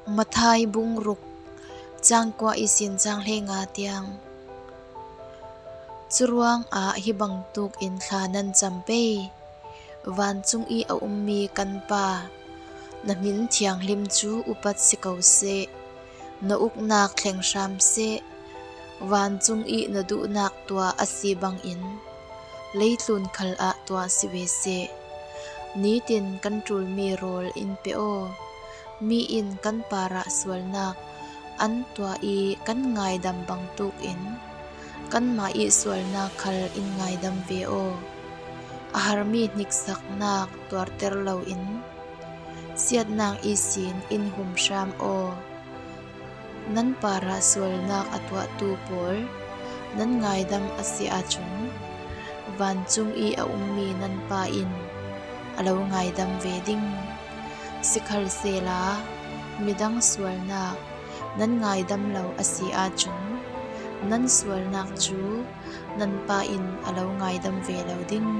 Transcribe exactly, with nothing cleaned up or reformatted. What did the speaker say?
Matthai bung ruk, cang kua ihsin cang hleinga tiang. Curuangah hih bangtukin thla nan cam pei: Vancung ih a ummi kan Pa, na hmin thianghlim cu upat si ko seh. Na uknak thleng hram seh. Vancung ih na duhnak tuah a si bangin leitlun khalah tuah si ve seh. Nitin kan ṭulmi rawl in pe aw. Mi in kan parah sualnak an tuah ih kan ngaidam bangtukin kanmah ih sualnak khal in ngaidam ve aw. A harmi hniksaknak tuarter loin siatnak ihsin in hum hram aw. Nan parah sualnak a tuahtu pawl nan ngaidam a si ahcun, vancung ih a ummi nan Pa in a lo ngaidam ve ding. Sikhalsehla midang sualnak nan ngaidam lo a si ahcun, nan sualnak cu nan Pa in a lo ngaidam ve lo ding.